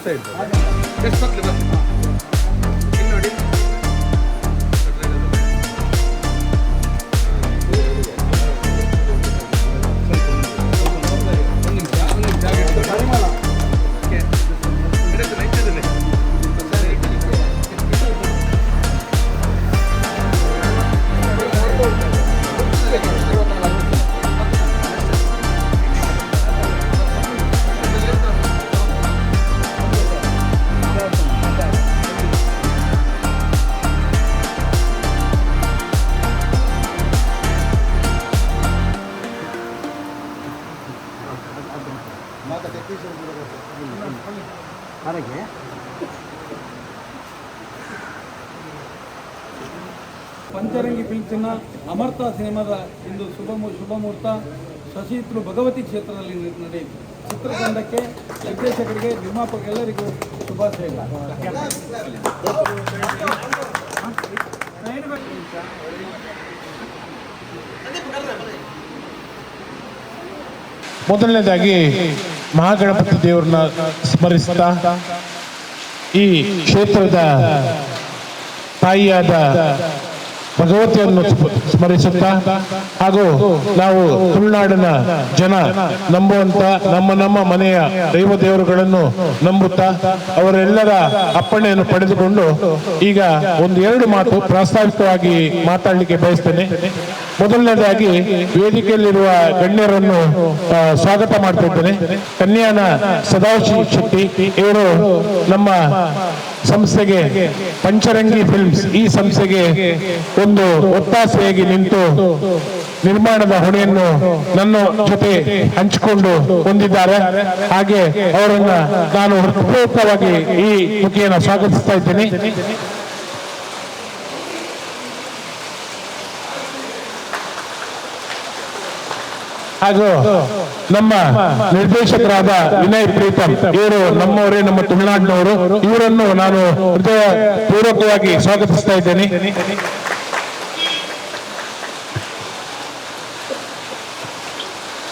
Side. Just ಬತ್ಲಿ ಬತ್ಲಿ. ಇಲ್ಲಿ ನೋಡಿ. ಒಂದು ನಿಮಿಷ, ಒಂದು ನಿಮಿಷ. ಓಕೆ. ಇಡತ್ತಿಲ್ಲ, ಇಟ್ಟದಿಲ್ಲ. ಪಂಚರಂಗಿ ಫಿಲ್ಮ್ಸಿನ ಅಮರ್ತ ಸಿನಿಮಾದ ಇಂದು ಶುಭ ಶುಭ ಮುಹೂರ್ತ ಶಶಿತ್ರು ಭಗವತಿ ಕ್ಷೇತ್ರದಲ್ಲಿ ನಡೆಯಿತು. ಚಿತ್ರತಂಡಕ್ಕೆ, ನಿರ್ದೇಶಕರಿಗೆ, ನಿರ್ಮಾಪಕರೆಲ್ಲರಿಗೂ ಶುಭಾಶಯಗಳು. ಮೊದಲನೇದಾಗಿ ಮಹಾಗಣಪತಿ ದೇವರನ್ನ ಸ್ಮರಿಸ್ತಾ, ಈ ಕ್ಷೇತ್ರದ ತಾಯಿಯಾದ ಭಗವತಿಯನ್ನು ಸ್ಮರಿಸುತ್ತಾ ಹಾಗೂ ನಾವು ತುಳುನಾಡಿನ ಜನ ನಂಬುವಂತ ನಮ್ಮ ನಮ್ಮ ಮನೆಯ ದೈವ ದೇವರುಗಳನ್ನು ನಂಬುತ್ತಾ, ಅವರೆಲ್ಲರ ಅಪ್ಪಣೆಯನ್ನು ಪಡೆದುಕೊಂಡು ಈಗ ಒಂದು ಎರಡು ಮಾತು ಪ್ರಾಸ್ತಾವಿಕವಾಗಿ ಮಾತಾಡಲಿಕ್ಕೆ ಬಯಸ್ತೇನೆ. ಮೊದಲನೇದಾಗಿ ವೇದಿಕೆಯಲ್ಲಿರುವ ಗಣ್ಯರನ್ನು ಸ್ವಾಗತ ಮಾಡ್ತಿದ್ದೇನೆ. ಕನ್ಯಾನ ಸದಾಶಿವ ಶೆಟ್ಟಿ ಇವರು ನಮ್ಮ ಸಂಸ್ಥೆಗೆ, ಪಂಚರಂಗಿ ಫಿಲ್ಮ್ಸ್ ಈ ಸಂಸ್ಥೆಗೆ ಒಂದು ಒತ್ತಾಸೆಯಾಗಿ ನಿಂತು ನಿರ್ಮಾಣದ ಹೊಣೆಯನ್ನು ನನ್ನ ಜೊತೆ ಹಂಚಿಕೊಂಡು ಹೊಂದಿದ್ದಾರೆ. ಹಾಗೆ ಅವರನ್ನ ನಾನು ಹೃತ್ಪೂರ್ವಕವಾಗಿ ಈ ಮುಖೇನ ಸ್ವಾಗತಿಸ್ತಾ ಇದ್ದೇನೆ. ಹಾಗೂ ನಮ್ಮ ನಿರ್ದೇಶಕರಾದ ವಿನಯ್ ಪ್ರೀತಮ್, ಇವರು ನಮ್ಮವರೇ, ನಮ್ಮ ತುಳುನಾಡಿನವರು. ಇವರನ್ನು ನಾನು ಹೃದಯ ಪೂರ್ವಕವಾಗಿ ಸ್ವಾಗತಿಸ್ತಾ ಇದ್ದೇನೆ.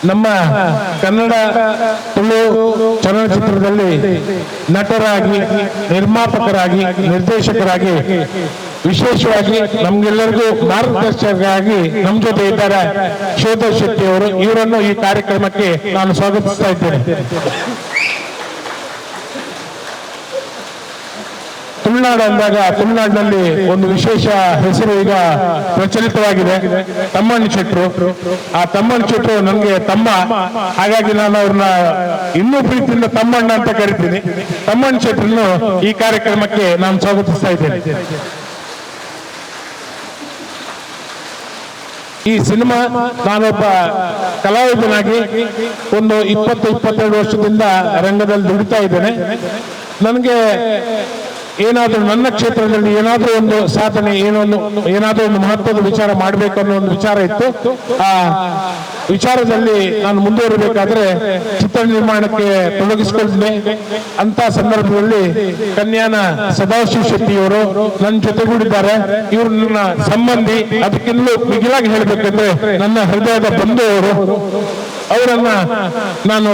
ನಮ್ಮ ಕನ್ನಡ ತುಳು ಚಲನಚಿತ್ರದಲ್ಲಿ ನಟರಾಗಿ, ನಿರ್ಮಾಪಕರಾಗಿ, ನಿರ್ದೇಶಕರಾಗಿ, ವಿಶೇಷವಾಗಿ ನಮ್ಗೆಲ್ಲರಿಗೂ ಮಾರ್ಗದರ್ಶಕರಾಗಿ ನಮ್ಮ ಜೊತೆ ಇದ್ದಾರೆ ಶೋಧಾ ಶೆಟ್ಟಿ ಅವರು. ಇವರನ್ನು ಈ ಕಾರ್ಯಕ್ರಮಕ್ಕೆ ನಾನು ಸ್ವಾಗತಿಸ್ತಾ ಇದ್ದೇನೆ. ತುಳುನಾಡು ಅಂದಾಗ ತುಳುನಾಡಿನಲ್ಲಿ ಒಂದು ವಿಶೇಷ ಹೆಸರು ಈಗ ಪ್ರಚಲಿತವಾಗಿದೆ, ತಮ್ಮಣ್ಣ ಶೆಟ್ರು. ಆ ತಮ್ಮಣ್ಣ ಶೆಟ್ರು ನನಗೆ ತಮ್ಮ. ಹಾಗಾಗಿ ನಾನು ಅವ್ರನ್ನ ಇನ್ನೂ ಪ್ರೀತಿಯಿಂದ ತಮ್ಮಣ್ಣ ಅಂತ ಕರಿತೀನಿ. ತಮ್ಮಣ್ಣ ಶೆಟ್ರನ್ನು ಈ ಕಾರ್ಯಕ್ರಮಕ್ಕೆ ನಾನು ಸ್ವಾಗತಿಸ್ತಾ ಇದ್ದೇನೆ. ಈ ಸಿನಿಮಾ, ನಾನೊಬ್ಬ ಕಲಾವಿದನಾಗಿ ಒಂದು 20-22 ವರ್ಷದಿಂದ ರಂಗದಲ್ಲಿ ದುಡಿತಾ ಇದ್ದೇನೆ. ನನಗೆ ಏನಾದರೂ ನನ್ನ ಕ್ಷೇತ್ರದಲ್ಲಿ ಏನಾದರೂ ಒಂದು ಸಾಧನೆ, ಏನೊಂದು ಏನಾದರೂ ಒಂದು ಮಹತ್ವದ ವಿಚಾರ ಮಾಡಬೇಕು ಅನ್ನೋ ಒಂದು ವಿಚಾರ ಇತ್ತು. ಆ ವಿಚಾರದಲ್ಲಿ ನಾನು ಮುಂದುವರಿಬೇಕಾದ್ರೆ ಚಿತ್ರ ನಿರ್ಮಾಣಕ್ಕೆ ತೊಡಗಿಸಿಕೊಂಡೆ. ಅಂತ ಸಂದರ್ಭದಲ್ಲಿ ಕನ್ಯಾನ ಸದಾಶಿವ ಶೆಟ್ಟಿಯವರು ನನ್ನ ಜೊತೆಗೂಡಿದ್ದಾರೆ. ಇವರು ನನ್ನ ಸಂಬಂಧಿ. ಅದಕ್ಕಿಂತಲೂ ಮಿಗಿಲಾಗಿ ಹೇಳಬೇಕಂದ್ರೆ ನನ್ನ ಹೃದಯದ ಬಂಧು ಅವರು. ಅವರನ್ನ ನಾನು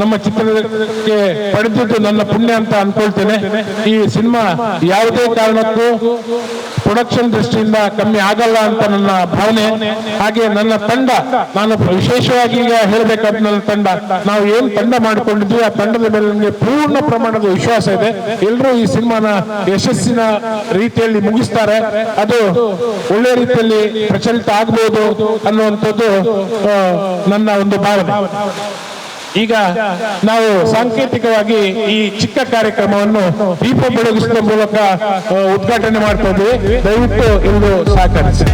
ನಮ್ಮ ಚಿತ್ರಕ್ಕೆ ಪಡೆದಿದ್ದು ನನ್ನ ಪುಣ್ಯ ಅಂತ ಅನ್ಕೊಳ್ತೇನೆ. ಈ ಸಿನಿಮಾ ಯಾವುದೇ ಕಾರಣಕ್ಕೂ ಪ್ರೊಡಕ್ಷನ್ ದೃಷ್ಟಿಯಿಂದ ಕಮ್ಮಿ ಆಗಲ್ಲ ಅಂತ ನನ್ನ ಭಾವನೆ. ಹಾಗೆ ನನ್ನ ತಂಡ, ನಾನು ವಿಶೇಷವಾಗಿ ಈಗ ಹೇಳಬೇಕಾದ ನನ್ನ ತಂಡ, ನಾವು ಏನ್ ತಂಡ ಮಾಡಿಕೊಂಡಿದ್ವಿ, ಆ ತಂಡದ ಮೇಲೆ ನನಗೆ ಪೂರ್ಣ ಪ್ರಮಾಣದ ವಿಶ್ವಾಸ ಇದೆ. ಎಲ್ಲರೂ ಈ ಸಿನಿಮಾನ ಯಶಸ್ಸಿನ ರೀತಿಯಲ್ಲಿ ಮುಗಿಸ್ತಾರೆ. ಅದು ಒಳ್ಳೆ ರೀತಿಯಲ್ಲಿ ಪ್ರಚಲಿತ ಆಗಬಹುದು ಅನ್ನುವಂಥದ್ದು ನನ್ನ ಒಂದು ಭಾವನೆ. ಈಗ ನಾವು ಸಾಂಕೇತಿಕವಾಗಿ ಈ ಚಿಕ್ಕ ಕಾರ್ಯಕ್ರಮವನ್ನು ದೀಪ ಬೆಳಗಿಸುವ ಮೂಲಕ ಉದ್ಘಾಟನೆ ಮಾಡ್ತಾ ಇದ್ದೀವಿ. ದಯವಿಟ್ಟು ಎಲ್ಲರೂ ಸಹಕರಿಸಿ.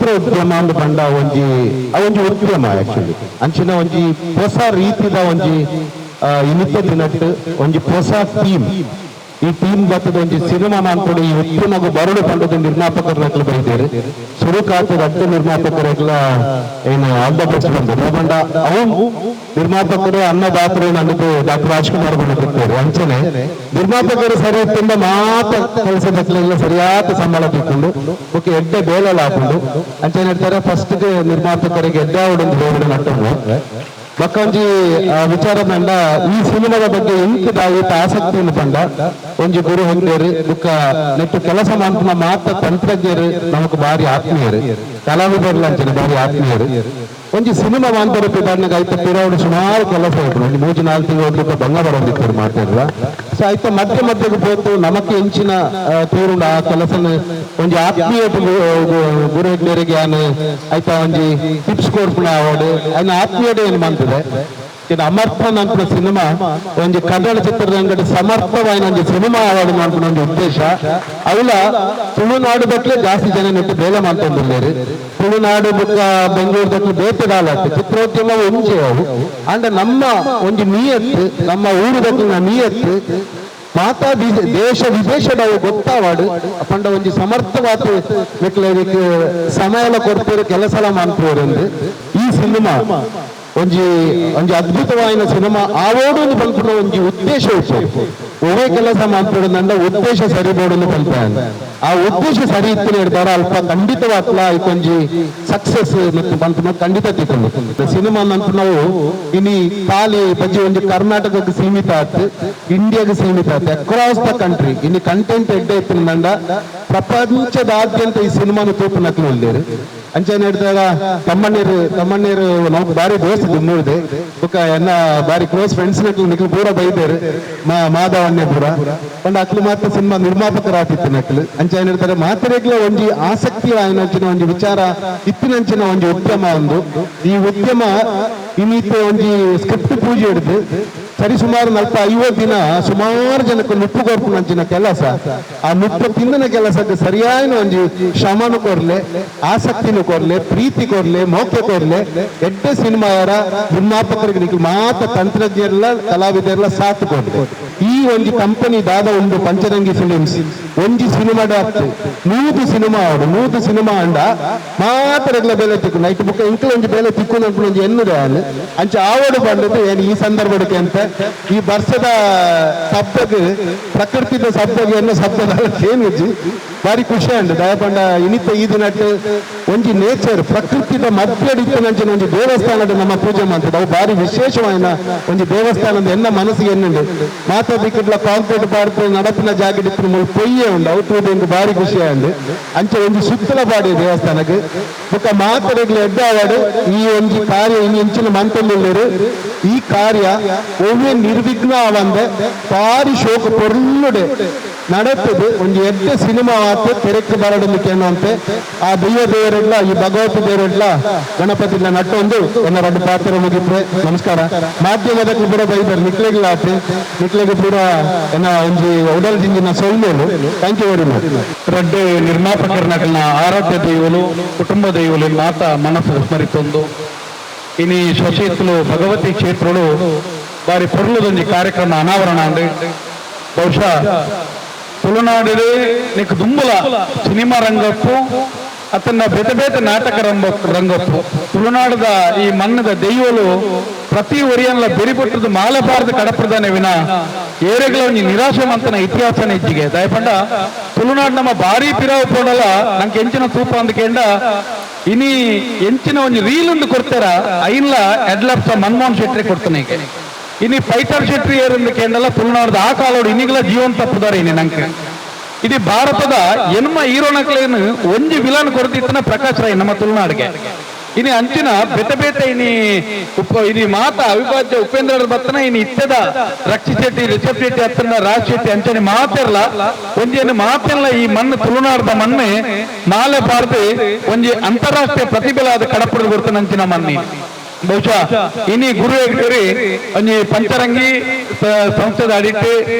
ಚಿತ್ರೋದ್ಯಮ ಅಂದ್ ಪಂಡ ಒಂಜಿ, ಅವೊಂಜಿ ಉದ್ಯಮ ಆಕ್ಚುಲಿ. ಅಂಚಿನ ಒಂಜಿ ಹೊಸ ರೀತಿದ ಒಂಜಿ ಇನಿತ ದಿನಟ್ ಒಂಜಿ ಹೊಸ ಟೀಮ್, ಈ ಟೀಮ್ ಬತ್ತದ ಒಂಜಿ ಸಿನಿಮಾ ಮಾನ್ಪುಡು, ಈ ಉದ್ಯಮಗ್ ಬರಡು ಪಂಡದ ನಿರ್ಮಾಪಕರನಕ್ಲು ಬೈದೇರು. ಸುರುಕಾತದ ಅಡ್ಡ ನಿರ್ಮಾಪಕರೆಗ್ಲ ಏನು all the best ಬಂದರು. ಬಂಡ ಅವು ನಿರ್ಮಾಪಕರು ಅನ್ನದಾತರು ನನಗೆ ಡಾಕ್ಟರ್ ರಾಜ್ಕುಮಾರ್ ಬಂದಿರ್ತಾರೆ. ಅಂಚನೆ ನಿರ್ಮಾಪಕರು ಸರಿ ತುಂಬ ಮಾತ ಕೆಲಸದಕ್ಲೆಲ್ಲ ಸರಿಯಾದ ಸಂಬಳ ತಿಕ್ಕೊಂಡು ಓಕೆ ಎಡ್ಡೆ ಬೇಲೆಲ್ಲ ಹಾಕೊಂಡು ಅಂಚನೆ ಹೇಳ್ತಾರೆ. ಫಸ್ಟ್ ನಿರ್ಮಾಪಕರಿಗೆ ಎಡ್ಡೆ ಒಂದು ಬೇರೆ ನಟ್ಟೊಂದು ಬೊಕ್ಕ ವಿಚಾರ ಬಂಡ ಈ ಸಿನಿಮಾದ ಬಗ್ಗೆ ಎಂಕ್ ಆಸಕ್ತಿಯನ್ನು ಪಂಡ ಒಂಜಿ ಗುರು ಹೆಗ್ಡೆರು ಬುಕ್ಕ ನೆಟ್ಟು ಕೆಲಸ ಮಾನ್ಪುನ ಮಾತ ತಂತ್ರಜ್ಞರು ನಮಕ್ ಬಾರಿ ಆತ್ಮೀಯರು, ಕಲಾವಿದರ್ಲ ಅಂಚನೆ ಬಾರಿ ಆತ್ಮೀಯರು. ಒಂಜಿ ಸಿನಿಮಾ ಮಾಂತರ ಪಿದಾಡ್ನಾಗ ಐತ ಪಿರವುಡು ಸುಮಾರು ಕೆಲಸ ಉಂಟು. ಒಂಜಿ 3-4 ತಿಂಗಳು ಬಂಗ ಬರೋದಿತ್ತು ಮಾತಾಡುವ. ಸೊ ಐತ ಮಧ್ಯ ಮಧ್ಯಕ್ಕೆ ಪೋತು ನಮಕ್ ಎಂಚಿನ ತೂರುಂಡು ಆ ಕೆಲಸನ ಒಂಜಿ ಆತ್ಮೀಯ ಗುರು ಹೆಗ್ಡೆರಿಗೆ ಯಾನ್ ಐತ ಒಂಜಿ ಟಿಪ್ಸ್ ಕೊರ್ಪುನ ಆವಡ್ ಐನ ಆತ್ಮೀಯತೆ ಏನು ಮಂತದೆ. ಇದು ಅಮರ್ತನ್ ಅಂತ ಸಿನಿಮಾ ಒಂಜಿ ಕನ್ನಡ ಚಿತ್ರರಂಗದ ಸಮರ್ಥವಾದ ಒಂಜಿ ಸಿನಿಮಾ ಅವಾರ್ಡ್ ಮಾಡ್ಕೊಂಡು ಒಂದು ಉದ್ದೇಶ. ಅವಲ ತುಳುನಾಡು ಬಟ್ಲೆ ಜಾಸ್ತಿ ಜನ ನೆಟ್ಟು ಬೇಲೆ ಮಾಡ್ಕೊಂಡಿದ್ದಾರೆ. ತುಳುನಾಡು ಬುಕ್ಕ ಬೆಂಗಳೂರು ದಟ್ಲೆ ಬೇತೆ ದಾಲತ್ತೆ ಚಿತ್ರೋದ್ಯಮ ಒಂಜೆ ಅವು. ಅಂಡ ನಮ್ಮ ಒಂಜಿ ನಿಯತ್ತು, ನಮ್ಮ ಊರು ದಟ್ಲಿನ ನಿಯತ್ತು ಮಾತಾ ದೇಶ ವಿದೇಶದ ಗೊತ್ತಾವಾಡು ಪಂಡ ಒಂಜಿ ಸಮರ್ಥವಾದ ಮೆಕ್ಲೆಗ್ ಸಮಯಲ ಕೊಡ್ತೀರು, ಕೆಲಸಲ ಮಾಡ್ತೀರು. ಈ ಸಿನಿಮಾ ಒಂಜಿ ಒಂಜಿ ಅದ್ಭುತವಾದ ಸಿನಿಮಾ ಆವೋಡು ಪನ್ಪುನ ಒಂಜಿ ಉದ್ದೇಶ ಉಂಟು. ಒವೇ ಕೆಲಸ ಮಾನ್ಪುಡು ಉದ್ದೇಶ ಸರಿ ಬೋಡು ಪನ್ಪ, ಆ ಉದ್ದೇಶ ಸರಿ ಇತ್ತು ಹೇಳ್ತಾರ ಅಲ್ಪ ಖಂಡಿತವಾಗ್ಲ ಒಂಜಿ ಸಕ್ಸಸ್ ಮತ್ತು ಪನ್ಪುನ ಖಂಡಿತ ತಿಕ್ಕೊಂಡು. ಸಿನಿಮಾ ನಾವು ಇನಿ ಖಾಲಿ ಬಜ್ಜಿ ಒಂಜಿ ಕರ್ನಾಟಕಕ್ಕೆ ಸೀಮಿತ ಆತು, ಇಂಡಿಯಾಗೆ ಸೀಮಿತ ಆತು, across the country. ಇನಿ ಕಂಟೆಂಟ್ ಎಡ್ಡೆ ಇತ್ತಿನ ಪ್ರಪಂಚದಾದ್ಯಂತ ಈ ಸಿನಿಮಾನ ತೂಪುನಕ್ಲು ಉಲ್ಲೇರು. ಅಂಚನೆ ಹಿಡ್ದಾಗ ತಮ್ಮಣ್ಣೀರು ತಮ್ಮಣ್ಣೀರು ನಮಕ್ ಬಾರಿ ದೋಸ್ತ್ ದುಮ್ಮೂರ್ದೆ. ಬೊಕ್ಕ ಎನ್ನ ಬಾರಿ ಕ್ಲೋಸ್ ಫ್ರೆಂಡ್ಸ್ ನಕ್ಲು ನಿಕ್ಲು ಪೂರ ಬೈದೇರು ಮಾಧವಣ್ಣೆ ಪೂರ ಪಂಡ ಅಕ್ಲು ಮಾತ್ರ ಸಿನಿಮಾ ನಿರ್ಮಾಪಕರಾತಿತ್ತು ನಕ್ಲು. ಅಂಚನೆ ಹೇಳ್ತಾರೆ ಮಾತ್ರೆಗ್ಲ ಒಂಜಿ ಆಸಕ್ತಿ ಆಯ್ನಂಚಿನ ಒಂಜಿ ವಿಚಾರ ಇತ್ತಿನಂಚಿನ ಒಂಜಿ ಉದ್ಯಮ ಒಂದು. ಈ ಉದ್ಯಮ ಇನ್ನಿತ್ತೆ ಒಂಜಿ ಸ್ಕ್ರಿಪ್ಟ್ ಪೂಜೆ ಹಿಡಿದು ಸರಿ ಸುಮಾರು 40-50 ದಿನ ಸುಮಾರು ಜನಕ್ಕೆ ನುಪ್ಪು ಕೊರ್ಪುನಂಚಿನ ಕೆಲಸ. ಆ ನುಪ್ಪು ತಿಂದಿನ ಕೆಲಸಕ್ಕೆ ಸರಿಯಾದ ಒಂಜಿ ಶ್ರಮನು ಕೊರ್ಲೆ, ಆಸಕ್ತಿನು ಕೊರ್ಲೆ, ಪ್ರೀತಿ ಕೊರ್ಲೆ, ಮೋಕೆ ಕೊರ್ಲೆ. ಎಡ್ಡೆ ಸಿನಿಮಾಯರ ನಿರ್ಮಾಪಕರಿಗೆ ನಿಕ್ಲು ಮಾತ ತಂತ್ರಜ್ಞರೆಲ್ಲ ಕಲಾವಿದರೆಲ್ಲ ಸಾಥ್ ಕೊರ್ಲೆ. ಈ ಒಂಜಿ ಕಂಪನಿ ದಾದ ಉಂಡು ಪಂಚರಂಗಿ ಫಿಲಿಮ್ಸ್ ಒಂಜಿ ಸಿನಿಮಾ 100 ಸಿನಿಮಾ ಆಡು 100 ಸಿನಿಮಾ ಅಂಡ ಮಾತ್ರ ಬೆಲೆ ತಿಕ್ಕು ನೈಟ್ ಬುಕ್ಕ ಇಂಕ್ಲ ಒಂಜಿ ಬೆಲೆ ತಿಕ್ಕು ಒಂಜಿ ಎನ್ನುದೆ ಅಂಚ ಆವಡು ಬಂದದ್ದು ಏನು ಈ ಸಂದರ್ಭಕ್ಕೆ ಅಂತ. ಈ ವರ್ಷದ ಸಬ್ಬಗ್ ಪ್ರಕೃತಿದ ಸಬ್ಬಗ್ ಎನ್ನ ಸಬ್ಬದ ಏನು ಬಾರಿ ಖುಷಿ ಅಂಡ್ ದಯಪಂಡ ಇನಿತ ಈ ದಿನಟ್ ಒಂಜಿ ನೇಚರ್ ಪ್ರಕೃತಿದ ಮಧ್ಯಡಿತ್ತಿನಂಚಿನ ಒಂಜಿ ದೇವಸ್ಥಾನದ ನಮ್ಮ ಪೂಜೆ ಮಾಡ್ತದೆ. ಅವು ಬಾರಿ ವಿಶೇಷವಾದ ಒಂಜಿ ದೇವಸ್ಥಾನದ ಎನ್ನ ಮನಸ್ಸಿಗೆ ಎನ್ನುಂಡು. ಮಾತಾ ದಿಕ್ಕಿಡ್ಲ ಕಾಂಕ್ರೀಟ್ ಪಾರ್ಕ್ ನಡಪಿನ ಜಾಗ ಪೊಯ್ಯೆ ಉಂಡು ಅವು ತೂದು ಬಾರಿ ಖುಷಿ ಅಂಡ್. ಅಂಚೆ ಒಂಜಿ ಸುತ್ತಲ ಬಾಡಿ ದೇವಸ್ಥಾನಕ್ಕೆ ಬೊಕ್ಕ ಮಾತರೆಗ್ಲ ಎಡ್ಡೆ ಆವಾಡು. ಈ ಒಂಜಿ ಕಾರ್ಯ ಇನ್ನು ಎಂಚಿನ ಮಂತೊಂದುಲ್ಲೆರ್. ಈ ಕಾರ್ಯ ಒವ್ವೆ ನಿರ್ವಿಘ್ನ ಆವಂದೆ ಬಾರಿ ಶೋಕ ಪೊರ್ಲುಡೆ ನಡತದೆ. ಒಂಜಿ ಎಡ್ಡೆ ಸಿನಿಮಾ ಆತು ತೆರೆಕ್ ಬರಡಂದು ಅಂತೆ ಆ ದೈವ ದೇವರೆಡ್ಲ ಈ ಭಗವತಿ ದೇವರೆಡ್ಲ ಗಣಪತಿ ನಟ್ಟೊಂದು ಎನ್ನ ಎರಡು ಪಾತ್ರ ಮುಗಿದ್ರೆ ನಮಸ್ಕಾರ. ಮಾಧ್ಯಮದ ಪೂರ ಬೈದರ್ ನಿಕ್ಲೆಗ್ಲ ಆತು ನಿಕ್ಲೆಗ್ ಪೂರ ಎನ್ನ ಒಂಜಿ ಉಡಲ್ ಜಿಂಜಿನ ಸೊಲ್ಮೇಲು. Thank you very much. ರಡ್ಡು ನಿರ್ಮಾಪಕರನಕಲ್ನ ಆರಾಧ್ಯ ದೈವಲು ಕುಟುಂಬ ದೈವಲು ಮಾತ ಮನಸ್ಸು ಸ್ಮರಿತೊಂದು ಇನಿ ಶಶಿತ್ಲು ಭಗವತಿ ಕ್ಷೇತ್ರಳು ಬಾರಿ ಪೊರ್ಲುದೊಂಜಿ ಕಾರ್ಯಕ್ರಮ ಅನಾವರಣ ಅಂಡ್. ಬಹುಶಃ ತುಳುನಾಡಿಡೆ ನಿಕ್ ದುಂಬುಲ ಸಿನಿಮಾ ರಂಗಪ್ಪು ಅತನ್ನ ಬೇತೆ ಬೇತೆ ನಾಟಕ ರಂಗಪ್ಪು ತುಳುನಾಡದ ಈ ಮಣ್ಣದ ದೈವಲು ಪ್ರತಿ ಒರಿಯನ್ಲ ಬೆರಿಪಟ್ಟದ್ದು ಮಾಲಬಾರದ ಕಡಪ್ರದಾನೆ ವಿನ ಏರೆಗಳ ಒಂಜಿ ನಿರಾಶೆ ಮಂತನ ಇತಿಹಾಸನ ಇಜ್ಜಿಗೆ. ದಯಪಂಡ ತುಳುನಾಡು ನಮ್ಮ ಭಾರಿ ಪಿರಾವು ಪೋಡಲ ನಂಗೆ ಎಂಚಿನ ತೂಪ ಅಂದಕೆಂಡ ಇನಿ ಎಂಚಿನ ಒಂಜಿ ರೀಲ್ ಒಂದು ಕೊಡ್ತಾರ ಐನ್ಲ ಎಡ್ಲಪ್ಸ ಮನಮೋಹನ್ ಶೆಟ್ಟಿ ಕೊಡ್ತಾನೆ. ಇನಿ ಪೈಟರ್ ಶೆಟ್ಟಿ ಏರಂದು ಕೇಂಡಲ ತುಳುನಾಡದ ಆ ಕಾಲೋಡು ಇನ್ನಿಗಲ ಜೀವನ್ ತಪ್ಪುದಾರೆ. ಇನಿ ನಂಗೆ ಇಡೀ ಭಾರತದ ಎನ್ಮ ಹೀರೋನಕ್ಲೇನು ಒಂಜಿ ವಿಲನ್ ಕೊಡ್ತಿತ್ತನ ಪ್ರಕಾಶ್ ರಾಯ್ ನಮ್ಮ ತುಳುನಾಡಿಗೆ. ಇನಿ ಅಂಚಿನ ಬೇತೆ ಬೇತೆ ಇನಿ ಉಪ್ಪ ಇನಿ ಮಾತ ಅವಿಭಾಜ್ಯ ಉಪೇಂದ್ರ ಬತ್ತನ ಇನಿ ಇತ್ತದ ರಕ್ಷಿತ್ ಶೆಟ್ಟಿ, ರಿಷಬ್ ಶೆಟ್ಟಿ ಅತ್ತನ ರಾಜ್ ಶೆಟ್ಟಿ ಅಂಚನೆ ಮಾತೆರ್ಲ ಒಂಜಿ ಮಾತೆಲ್ಲ ಈ ಮಣ್ಣು ತುಳುನಾಡದ ಮಣ್ಣೆ ಮಾಲೆ ಭಾರತಿ ಒಂಜಿ ಅಂತಾರಾಷ್ಟ್ರೀಯ ಪ್ರತಿಭೆಲಾದ ಕಡಪುರದ ಗುರ್ತನ ಅಂಚಿನ ಮಣ್ಣಿ. ಬಹುಶಃ ಇನಿ ಗುರು ಹೆಗ್ಡೆರಿ ಒಂಜಿ ಪಂಚರಂಗಿ ಸಂಸ್ಥೆದ ಅಡಿಟ್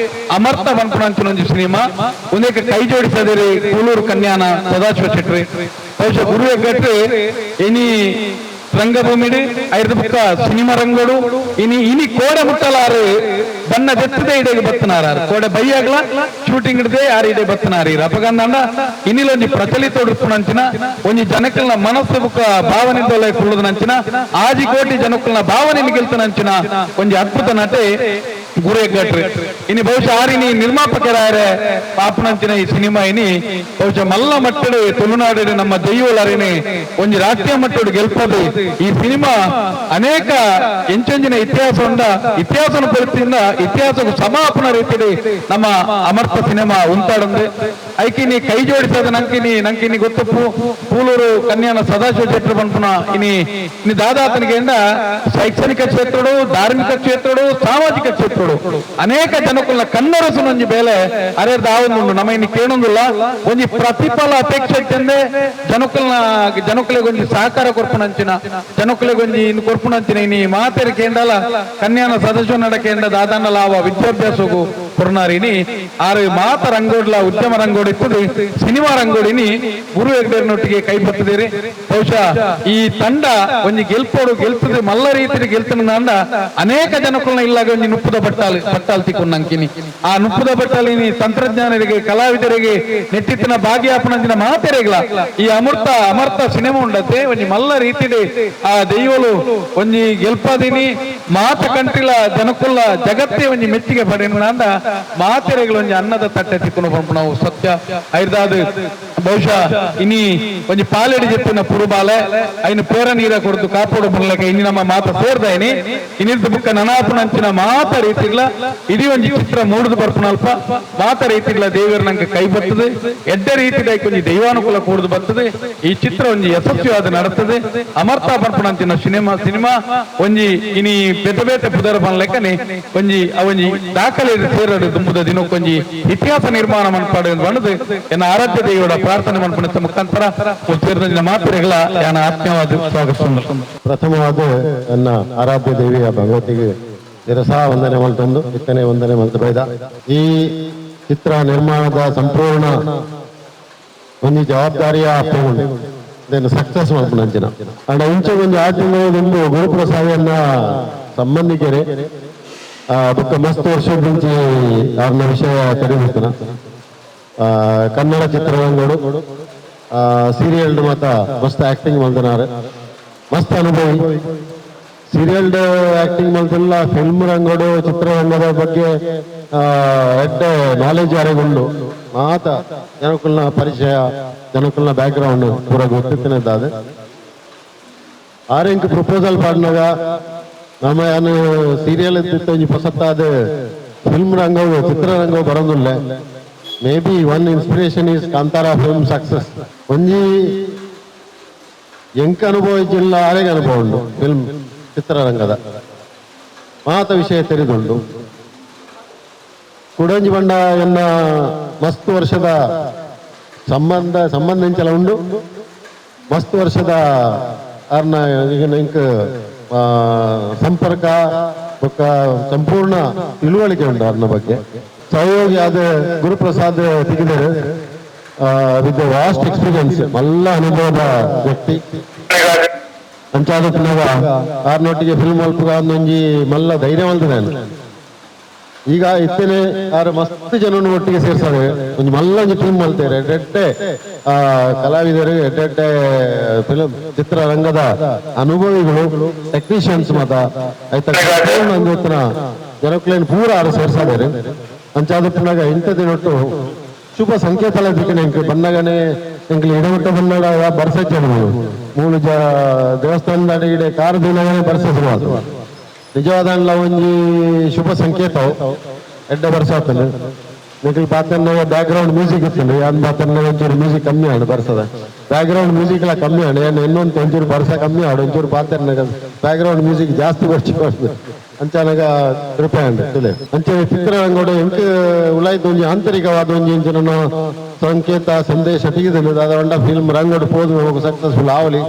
ಅಮರ್ತ ಪನ್ಪುನ ಅಂಚಿನ ಒಂಜಿ ಸಿನಿಮಾ ಒಂದೇಕ ಕೈ ಜೋಡಿಸದಿರಿ ಕೂಲೂರು ಕನ್ಯಾನ ಸದಾಶಿವ ಶೆಟ್ಟಿ. ಬಹುಶಃ ಗುರು ಹೆಗ್ಗಟ್ರಿ ಇನಿ ರಂಗಭೂಮಿಡು ಐರ್ದ ಬುಕ್ಕ ಸಿನಿಮಾ ರಂಗೋಡು ಇನಿ ಇನಿ ಕೋಡೆ ಮುಟ್ಟಲಾರು ಬಣ್ಣ ದೆತ್ತದೆ ಇಡೆಗೆ ಬತ್ತನಾರ ಕೋಡೆ ಬೈಯಾಗ್ಲ ಶೂಟಿಂಗ್ ಹಿಡ್ದೆ ಯಾರು ಇಡೆ ಬತ್ತನಾರಿ ಅಪಗಂದಂಡ ಇನಿಲೊಂಜಿ ಪ್ರಚಲಿತ ಉಡುಪುನಂಚಿನ ಒಂಜಿ ಜನಕಲ್ನ ಮನಸ್ಸು ಬುಕ್ಕ ಭಾವನೆ ದೊಲೆ ಕುಳ್ಳುದನಂಚಿನ ಆಜಿ ಕೋಟಿ ಜನಕಲ್ನ ಭಾವನೆ ಗೆಲ್ತನಂಚಿನ ಒಂಜಿ ಅದ್ಭುತ ನಟೆ ಗುರು ಹೆಗ್ಗಟ್ರು. ಇನಿ ಬಹುಶಃ ಆರಿನಿ ನಿರ್ಮಾಪಕರಾಯರೆ ಪಾಪನಂಚಿನ ಈ ಸಿನಿಮಾ ಇನಿ ಬಹುಶಃ ಮಲ್ಲ ಮಟ್ಟಡು ತುಳುನಾಡಿನ ನಮ್ಮ ದೈವಲರಿನಿ ಒಂಜಿ ರಾಷ್ಟ್ರೀಯ ಮಟ್ಟಡು ಗೆಲ್ಪದು. ಈ ಸಿನಿಮಾ ಅನೇಕ ಎಂಚೆಂಚಿನ ಇತಿಹಾಸ ಉಂಡ ಇತಿಹಾಸನ ಪರಿಸ್ಥಿತಿಯಿಂದ ಇತಿಹಾಸಕ್ಕೂ ಸಮಾಪನ ರೀತಿಯಲ್ಲಿ ನಮ್ಮ ಅಮರ್ತ ಸಿನಿಮಾ ಉಂಟಾಡಂದು ಐಕಿನಿ ಕೈ ಜೋಡಿಸದ ನಂಕಿನಿ ನಂಕಿನಿ ಗೊತ್ತಪ್ಪು ಕೂಲೂರು ಕನ್ಯಾನ ಸದಾಶಿವ ಶೆಟ್ಟರು ಪನ್ಪುನ ಇನಿ ಇನಿ ದಾದಾತನಿಗೆ ಶೈಕ್ಷಣಿಕ ಕ್ಷೇತ್ರಡು, ಧಾರ್ಮಿಕ ಕ್ಷೇತ್ರಡು, ಸಾಮಾಜಿಕ ಕ್ಷೇತ್ರಡು ಅನೇಕ ಜನಕುಲ ಕಣ್ಣರಸು ಒಂಜಿ ಬೇಲೆ ಅರೆ ದಾವೊಂದುಂಡು. ನಮ್ಮ ಇನ್ನು ಕೇಳೊಂದಿಲ್ಲ ಒಂಜಿ ಪ್ರತಿಫಲ ಅಪೇಕ್ಷೆ ಚೆಂದೆ ಜನಕುಲ್ನ ಜನಕುಲೆಗ್ ಒಂಜಿ ಸಹಕಾರ ಕೊರ್ಪುನಂಚಿನ ಜನಕುಲೆಗ್ ಒಂಜಿ ಇನ್ನು ಕೊರ್ಪುನಂಚಿನ ಇನಿ ಮಾತೆರ್ ಕೇಂಡಲ ಕನ್ಯಾನ ಸದಸ್ಯ ನಡಕೇಂಡ ದಾದಾನ ಲಾವ ವಿದ್ಯಾಭ್ಯಾಸಗು ಕೊರ್ನಾರಿನಿ ಆರು ಮಾತ ರಂಗೋಡ್ಲ ಉದ್ಯಮ ರಂಗೋಡಿ ಇರ್ತದೆ ಸಿನಿಮಾ ರಂಗೋಡಿನಿ ಗುರು ಹೆಗ್ಡೇರ್ನೊಟ್ಟಿಗೆ ಕೈ ಬರ್ತದೇರಿ. ಬಹುಶಃ ಈ ತಂಡ ಒಂಜಿ ಗೆಲ್ಪೋಡು ಗೆಲ್ತದೆ ಮಲ್ಲ ರೀತಿಯಲ್ಲಿ ಗೆಲ್ತನ ಅನೇಕ ಜನಕುಲ್ನ ಇಲ್ಲಾಗ ಒಂಜಿ ನುಪ್ಪುದ ಬಟ್ಟಾಲ್ ಬಟ್ಟಾಲ್ ತಿಕ್ಕೊಂಡಂಕಿನಿ ಆ ನುಪ್ಪುದ ಬಟ್ಟಾಲಿನಿ ತಂತ್ರಜ್ಞಾನರಿಗೆ ಕಲಾವಿದರಿಗೆ ನೆಟ್ಟಿತ್ತಿನ ಭಾಗ್ಯಾಪನಂಚಿನ ಮಾತೆರೆಗ್ಲ ಈ ಅಮೃತ ಅಮರ್ತ ಸಿನಿಮಾ ಉಂಡತೆ ಒಂಜಿ ಮಲ್ಲ ರೀತಿಡೆ ಆ ದೈವಲು ಒಂಜಿ ಗೆಲ್ಪದಿನಿ ಮಾತ ಕಂಟಿಲ ಜನಕುಲ್ಲ ಜಗತ್ತೇ ಒಂಜಿ ಮೆಚ್ಚಿಗೆ ಪಡೆನ ಮಾತೆರೆಗಳು ಒಂಜಿ ಅನ್ನದ ತಟ್ಟೆ ತಿಕ್ಕುನು ಪಂಪುನವು ಸತ್ಯ. ಐರ್ದಾದ್ ಬಹುಶಃ ಇನಿ ಒಂಜಿ ಪಾಲೆಡಿ ಜೆತ್ತಿನ ಪುರುಬಾಲೆ ಐನು ಪೇರ ನೀರ ಕೊಡ್ದು ಕಾಪೋಡು ಮುಲ್ಲಕ ಇನಿ ನಮ್ಮ ಮಾತ ಸೇರ್ದಾಯಿನಿ ಇನ್ನಿರ್ದು ಬುಕ್ಕ ನನಾಪುನಂಚಿನ ಮಾತ ರೀತಿಗ್ಲ ಇಡೀ ಒಂಜಿ ಚಿತ್ರ ಮೂಡುದು ಬರ್ಪುನಲ್ಪ ಮಾತ ರೀತಿಗ್ಲ ದೇವರ ನಂಗೆ ಕೈ ಬರ್ತದೆ ಎಡ್ಡ ರೀತಿದ ಒಂಜಿ ದೈವಾನುಕೂಲ ಕೂಡುದು ಬರ್ತದೆ. ಈ ಚಿತ್ರ ಒಂಜಿ ಯಶಸ್ವಿಯಾದ ನಡತದೆ. ಅಮರ್ತ ಬರ್ಪುನಂಚಿನ ಸಿನಿಮಾ ಸಿನಿಮಾ ಒಂಜಿ ಇನಿ ಬೇತೆ ಬೇತೆ ಪುದರ ಬನ್ಲೆಕ್ಕನೆ ಒಂಜಿ ಅವೊಂಜಿ ದಾಖಲೆ ಸೇರಡು ದುಂಬುದ ದಿನಕ್ಕೊಂಜಿ ಇತಿಹಾಸ ನಿರ್ಮಾಣ ಮನ್ಪಾಡು ಬಣ್ಣದು ಎನ್ನ ಆರಾಧ್ಯ ದೇವರ ಪ್ರಾರ್ಥನೆ ಮನ್ಪಣಿತ ಮುಖಾಂತರ ಸೇರಿದ ಮಾತ್ರೆಗಳ ಯಾನ ಆತ್ಮೀಯವಾದ ಸ್ವಾಗತ. ಪ್ರಥಮವಾದ ನನ್ನ ಆರಾಧ್ಯ ದೇವಿಯ ಭಗವತಿಗೆ ಶಿರಸಾ ವಂದನೆ ಮಲ್ತೊಂದು ಇತ್ತನೆ ವಂದನೆ ಮಲ್ತು ಬೈದ. ಈ ಚಿತ್ರ ನಿರ್ಮಾಣದ ಸಂಪೂರ್ಣ ಒಂಜಿ ಜವಾಬ್ದಾರಿಯ ಸಕ್ಸಸ್ ಮಲ್ಪುನಂಚಿನ ಅಂಡ ಇಂಚ ಒಂಜಿ ಆಟಿನ ಗುರುಪ್ರಸಾದನ್ನ ಸಂಬಂಧಿಕರೇ ಬೊಕ್ಕ ಮಸ್ತ್ ವರ್ಷದಿಂಚಿ ಅವ್ರನ್ನ ವಿಷಯ ತೆರಿಬಿಡ್ತಾನ. ಕನ್ನಡ ಚಿತ್ರರಂಗಡು ಸೀರಿಯಲ್ ಮಾತ ಮಸ್ತ್ ಆಕ್ಟಿಂಗ್ ಮಲ್ತನಾರೆ, ಮಸ್ತ್ ಅನುಭವಿ. ಸೀರಿಯಲ್ ಆಕ್ಟಿಂಗ್ ಮಲ್ತಿಲ್ಲ, ಫಿಲ್ಮ್ ರಂಗಡು ಚಿತ್ರರಂಗದ ಬಗ್ಗೆ ಎಡ್ಡೆ ನಾಲೆಜ್ ಯಾರಿಗುಂಡು. ಮಾತ ಜನಕುಲ್ನ ಪರಿಚಯ, ಜನಕುಲ್ನ ಬ್ಯಾಕ್ ಗ್ರೌಂಡ್ ಪೂರ ಗೊತ್ತಿತ್ತಿನದ್ದಾದ. ಆರೆಂಕ್ ಪ್ರಪೋಸಲ್ ಪಾಡ್ನಾಗ ನಮ್ಮ ಯಾನು ಸೀರಿಯಲ್ ಇತ್ತಿತ್ತು ಒಂಜಿ ಪೊಸತ್ತಾದ ಫಿಲ್ಮ್ ರಂಗವು ಚಿತ್ರರಂಗವು ಬರೋದಿಲ್ಲ. Maybe one inspiration is Kantara film success. ಒಂಜಿ ಎಂಕ ಅನುಭವ ಇಜ್ಜಿಲ್ಲ, ಆರೆಗೆ ಅನುಭವ ಉಂಡು ಫಿಲ್ಮ್ ಚಿತ್ರರಂಗದ ಮಾತ ವಿಷಯ ತೆರೆದುಂಡು. ಕುಡಂಜಿ ಬಂಡ ಎನ್ನ ಮಸ್ತ್ ವರ್ಷದ ಸಂಬಂಧ ಸಂಬಂಧ ಉಂಡು. ಮಸ್ತ್ ವರ್ಷದ ಅರ್ನ ಇಂಕ್ ಸಂಪರ್ಕ ಬೊಕ್ಕ ಸಂಪೂರ್ಣ ತಿಳುವಳಿಕೆ ಉಂಟು ಅರ್ನ ಬಗ್ಗೆ. ಸಹಯೋಗಿ ಆದ ಗುರುಪ್ರಸಾದ್ ತಿಗಿದರು with vast experience, ಮಲ್ಲ ಅನುಭವದ ವ್ಯಕ್ತಿ. ಅಂಚಾದ ಆರ್ನೊಟ್ಟಿಗೆ ಫಿಲ್ಮ್ ಮಲ್ಪುಗ ಒಂಜಿ ಮಲ್ಲ ಧೈರ್ಯ ಮಲ್ತದೆ. ಈಗ ಇತ್ತನೆ ಆರು ಮಸ್ತ್ ಜನನ ಒಟ್ಟಿಗೆ ಸೇರ್ಸಾರೆ ಒಂಜಿ ಮಲ್ಲ ಒಂಜಿ ಫಿಲ್ಮ್ ಮಲ್ತೇರೆ. ಎಡ್ಡೆ ಕಲಾವಿದರು, ಎಡ್ಡೆ ಫಿಲ್ಮ್ ಚಿತ್ರರಂಗದ ಅನುಭವಿಗಳು, ಟೆಕ್ನಿಷಿಯನ್ಸ್ ಮಾತ ಆಯ್ತಾ ಜನಕ್ಲೇನ್ ಪೂರ ಆರು ಸೇರ್ಸಾದಾರೆ. ಅಂಚಾದ ಪುನಗ ಇಂಥ ದಿನೊಟ್ಟು ಶುಭ ಸಂಕೇತ ದಿಕ್ಕನೆ ಎಂಕ್ ಬನ್ನಗನೆ ಎಂಕ್ಲು ಇಡಮಟ್ಟ ಬನ್ನಡ ಬರ್ಸಜ್ಜನ ಮೂಲು ಜ ದೇವಸ್ಥಾನದ ಇಡೆ ಕಾರ್ ದಿನಗನೆ ಬರ್ಸ ಶುರುವಾತು. ನಿಜವಾದ ಒಂಜಿ ಶುಭ ಸಂಕೇತ ಎಡ್ಡೆ ಬರ್ಸಾತಂಡು. ನಿಖಲ್ ಪಾತನ್ನ back ground music ಇತ್ತು, ಯಾನ್ ಪಾತನ್ನ ಒಂಚೂರು ಮ್ಯೂಸಿಕ್ ಕಮ್ಮಿ ಆಡು ಬರ್ಸದ. Back ground music ಎಲ್ಲ ಕಮ್ಮಿ ಆಡು, ಏನು ಇನ್ನೊಂದು ಒಂಚೂರು ಬರ್ಸ ಕಮ್ಮಿ ಆಡು, ಒಂಚೂರು ಪಾತನ್ನ back ground music ಜಾಸ್ತಿ ಬರ್ಚಿ ಅಂಚಾನಗ ಕೃಪೆ ಅಂಡ್ ಅಂಚೆ ಚಿತ್ರರಂಗೋಡು ಎಂಕ್ ಉಲಾಯ್ತು ಒಂಜಿ ಆಂತರಿಕವಾದ ಒಂಜಿ ಇಂಚಿನ ಸಂಕೇತ ಸಂದೇಶ ತೆಗೆದು ದಾದ ಫಿಲ್ಮ್ ರಂಗೋಡು ಪೋದು ಸಕ್ಸಸ್ಫುಲ್ ಆವಲಿ.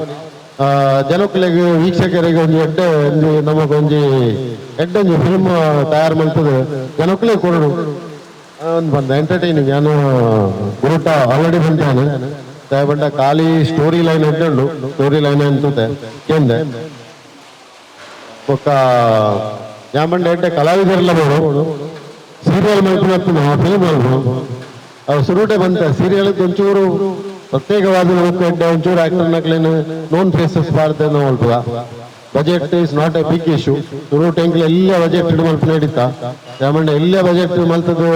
ಜನಕ್ಕುಲೆಗ್ ವೀಕ್ಷಕರಿಗೆ ಒಂಜಿ ಎಡ್ಡೆ ಒಂಜಿ ನಮಕ್ ಒಂಜಿ ಎಡ್ಡೆ ಒಂಜಿ ಫಿಲ್ಮ್ ತಯಾರು ಮಲ್ತದೆ ಜನಕ್ಕುಲೆ ಕೊರಡು ಒಂದು ಬಂದ ಎಂಟರ್ಟೈನಿಂಗ್. ನಾನು ಗುರುಟ ಆಲ್ರೆಡಿ ಬಂದಾನೆ. ದಯಪಂಡ ಖಾಲಿ ಸ್ಟೋರಿ ಲೈನ್ ಉಂಟು, ಸ್ಟೋರಿ ಲೈನ್ ಅಂತೂತೆ ಕೇಂದೆ. ಬೊಕ್ಕ ಯಾಮಂಡ ಎಡ್ಡೆ ಕಲಾವಿದರೆಲ್ಲ ಬೋಡು. ಸೀರಿಯಲ್ ಮಲ್ಪುನ ಫಿಲ್ಮ್ ಮಲ್ಪು ಅವು ಸುರುಟೆ ಬಂತ. ಸೀರಿಯಲ್ ಒಂಚೂರು ಪ್ರತ್ಯೇಕವಾದ ನಮಕ್ ಎಡ್ಡೆ ಒಂಚೂರು ಆಕ್ಟರ್ ನಕ್ಲೇನು ನೋನ್ ಫೇಸಸ್ ಪಾಡ್ದೆ ಮಲ್ಪುವ. Budget is not a big issue. ಸುರುಟೆ ಎಂಕ್ಲ ಎಲ್ಲ ಬಜೆಟ್ ಮಲ್ಪುನ ಹಿಡಿತ. ಯಾಮಂಡ ಎಲ್ಲ ಬಜೆಟ್ ಮಲ್ತದ್ದು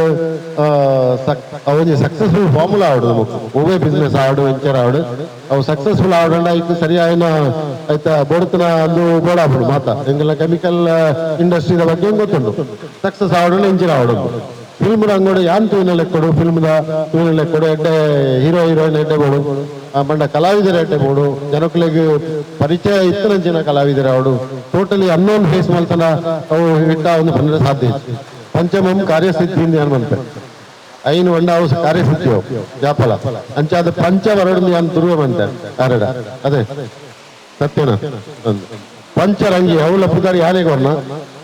ಅವೊಂಜಿ ಸಕ್ಸಸ್ಫುಲ್ ಫಾರ್ಮುಲಾ ಆವಡು. ನಮಕ್ ಒವ್ವೇ ಬಿಸ್ನೆಸ್ ಆವಡು, ವೆಂಚರ್ ಆವಡು, ಅವು ಸಕ್ಸಸ್ಫುಲ್ ಆವಡಂಡ ಐಕ್ ಸರಿಯಾಯಿನ ಐತ ಬೋಡ್ತನ ಅಂದು ಬೋಡಾಪುಡು ಮಾತ. ಎಂಕಲ್ನ ಕೆಮಿಕಲ್ ಇಂಡಸ್ಟ್ರಿದ ಬಗ್ಗೆ ಗೊತ್ತುಂಡು. ಸಕ್ಸಸ್ ಆವಡು, ಇಂಜಿನ್ ಆವಡು. ಫಿಲ್ಮ್ ಅಂಗೋಡು ಯಾನ್ ತೂಯಿನ ಲೆಕ್ಕೊಡು, ಫಿಲ್ಮ್ ದ ತೂಯಿನ ಲೆಕ್ಕೊಡು, ಎಡ್ಡೆ ಹೀರೋ ಹೀರೋಯಿನ್ ಎಡ್ಡೆ ಬೋಡು, ಬಂಡ ಕಲಾವಿದರ ಎಡ್ಡೆ ಬೋಡು, ಜನಕುಲೆಗ್ ಪರಿಚಯ ಇತ್ತನಂಚಿನ ಕಲಾವಿದರ ಅವಡು. ಟೋಟಲಿ ಅನ್ನೋನ್ ಫೇಸ್ ಮಲ್ತನ ಅವು ಹಿಟ್ಟ ಒಂದು ಪಂಡ ಸಾಧ್ಯ ಇತ್ತು. ಪಂಚಮಂ ಕಾರ್ಯಸಿದ್ಧಿ ಯಾನ್ ಮನ್ಪೆ. ಐನು ಒಂಡ ಅವು ಕಾರ್ಯಸಿದ್ಧಿ ಅವು ಜಾಪಲ. ಅಂಚಾದ ಪಂಚ ವರಡು ಯಾನ್ ತುರುವ ಮಂತೆ ಅರಡ. ಅದೇ ಸತ್ಯನ ಒಂದು ಪಂಚರಂಗಿ ಅವಳ ಪುದಾರಿ ಯಾನೇ ಕೊರ್ನ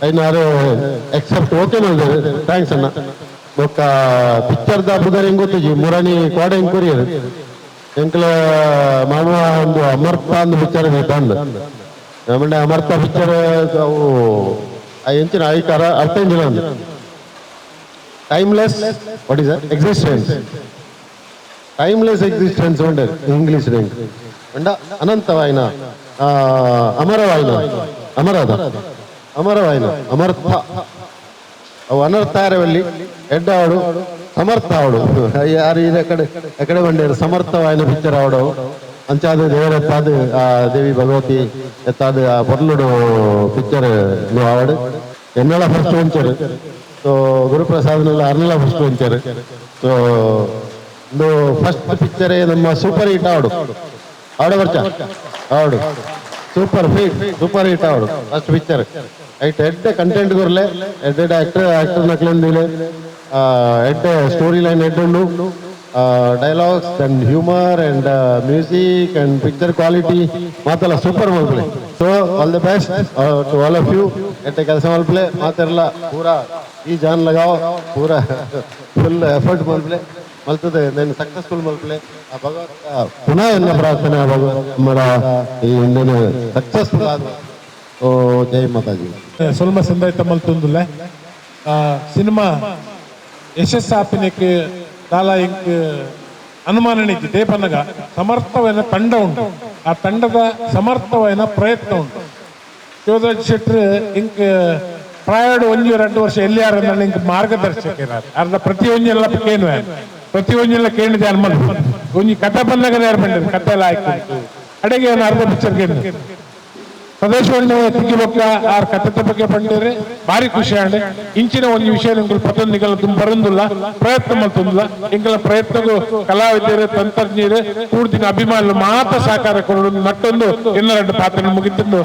ಐನಾರು ಎಕ್ಸೆಪ್ಟ್ ಓಕೆ ಮಾಡಿದೆ. Thanks ಅಣ್ಣ. ಬೊಕ್ಕ ಪಿಕ್ಚರ್ ದ ಪುದರ್ ಹೆಂಗ್ ಗೊತ್ತಿಜಿ. ಮುರಣಿ ಕೋಡೆ ಹೆಂಗ್ ಕೊರಿಯರ್. ಎಂಕಲ ಮಾಮ ಒಂದು ಅಮರ್ಥ ಒಂದು ಪಿಕ್ಚರ್ ಬಂದ್ ಆಮೇಲೆ ಅಮರ್ಥ ಪಿಕ್ಚರ್ ಅವು ಎಂಚಿನ ಐಕಾರ ಅರ್ಥ ಎಂಚಿನ timeless, what is existence, timeless existence ಉಂಟು ಇಂಗ್ಲಿಷ್. ಅಂಡ ಅನಂತವಾಯಿನ ಅಮರವಾಯಿನ ಅಮರದ ಅಮರವಾಯಿನ ಅಮರ್ಥ. ಅವು ಅನರ್ಥ ಆರವಲ್ಲಿ ಎಡ್ಡ ಆವಡು, ಸಮರ್ಥ ಆವಡು. ಯಾರು ಇದೆ ಕಡೆ ಎಕಡೆ ಬಂಡೇರು ಸಮರ್ಥವಾಯಿನ ಪಿಕ್ಚರ್ ಆವಡು. ಅಂಚಾದ ದೇವರ ಎತ್ತಾದ ಆ ದೇವಿ ಭಗವತಿ ಎತ್ತಾದ ಆ ಪೊರ್ಲುಡು ಪಿಕ್ಚರ್ ಆವಡು. ಎನ್ನಲ ಫಸ್ಟ್ ವೆಂಚರ್. ಸೊ ಗುರುಪ್ರಸಾದ್ನೆಲ್ಲ ಅರ್ನೆಲ್ಲ ಫಸ್ಟ್ ವೆಂಚರ್. ಸೊ ಒಂದು ಫಸ್ಟ್ ಪಿಕ್ಚರ್ ನಮ್ಮ ಸೂಪರ್ ಹಿಟ್ ಆವಡು. ಆವಡ ಬರ್ಚ ಆವಡು, ಸೂಪರ್ ಹಿಟ್, ಸೂಪರ್ ಹಿಟ್ ಆವಡು ಫಸ್ಟ್ ಪಿಕ್ಚರ್. ಐಟ್ ಎಡ್ಡೆ ಕಂಟೆಂಟ್ ಕೊರ್ಲೆ, ಎಡ್ಡೆ ಆಕ್ಟರ್ ಆಕ್ಟರ್ ನಕ್ಲೆಂದಿಲೆ, ಎಡ್ಡೆ ಸ್ಟೋರಿ ಲೈನ್ ಎಡ್ಡುಂಡು. Dialogues and humour and music and picture quality ಮಾತೆಲ್ಲ ಸೂಪರ್ ಮಲ್ಪಲೆ. So all the best to all of you. ಎಡ್ಡೆ ಕೆಲಸ ಮಲ್ಪಲೆ ಮಾತೆಲ್ಲ. ಪೂರಾ ಈ ಜಾನ್ ಲಗಾವ್, ಪೂರಾ ಫುಲ್ ಎಫರ್ಟ್ ಮಲ್ಪಲೆ. ಮಲ್ತದೆ నేను ಸಕ್ಸಸ್ಫುಲ್ ಮಲ್ಪಲೆ. ಆ ಭಗವಂತ ಪುನಃ ಎನ್ನ ಪ್ರಾರ್ಥನೆ, ಆ ಭಗವಂತ ಈ ಸಕ್ಸಸ್ಫುಲ್ ಆದ. ಓ ಜೈ ಮಾತಾಜಿ. ಸೊಲ್ಮ ಸಂದಾಯ್ತ ಮಲ್ತೊಂದುಲ್ಲೆ. ಸಿನಿಮಾ ಯಶಸ್ಸಾಪಿನಕ್ಕೆ ದಾಲ ಇಂಕ್ ಅನುಮಾನ ಇಜ್ಜಿ. ದೇಪನಗ ಸಮರ್ಥವಾದ ತಂಡ ಉಂಟು, ಆ ತಂಡದ ಸಮರ್ಥವಾದ ಪ್ರಯತ್ನ ಉಂಟು. ಶಿವರಾಜ್ ಶೆಟ್ರ್ ಇಂಕ್ ಪ್ರಾಯಡ್ ಒಂಜಿ 2 ವರ್ಷ ಎಲ್ಲಿ ಯಾರ ಇಂಕ್ ಮಾರ್ಗದರ್ಶಕ. ಅರ್ಧ ಪ್ರತಿಯೊಂಜೆಲ್ಲ ಕೇನು, ಪ್ರತಿಯೊಂಜೆಲ್ಲ ಕೇಳಿದೆ. ಅನ್ಮನ್ ಒಂಜಿ ಕಥೆ ಬಂದಾಗ ಯಾರು ಬಂದಿರು ಕಥೆ ಎಲ್ಲ ಆಯ್ತು. ಅಡೆಗೆ ಏನು ಅರ್ಧ ಪಿಕ್ಚರ್ ಕೇಳಿ ಪ್ರದೇಶವನ್ನು ತಿಕ್ಕಿಬೊಕ್ಕ ಆರ್ ಕಥೆತ ಬಗ್ಗೆ ಪಂಡಿರೆ ಭಾರಿ ಖುಷಿ ಆಂಡ್. ಇಂಚಿನ ಒಂದು ವಿಷಯ ನಿಂಕುಲು ಪತೊಂದಿಗಲ ಬರಂದುಲ್ಲ, ಪ್ರಯತ್ನ ಮಲ್ತೊಂದುಲ್ಲ. ಎಂಕಲ ಪ್ರಯತ್ನಗೂ ಕಲಾವಿದರು, ತಂತ್ರಜ್ಞರು, ಕೂಡ್ದಿನ ಅಭಿಮಾನಿಲು ಮಾತ ಸಹಕಾರ ಕೊಡೋದು ನಟ್ಟೊಂದು ಎಲ್ಲ ಎರಡು ಪಾತ್ರ ಮುಗಿತಿದ್ದು.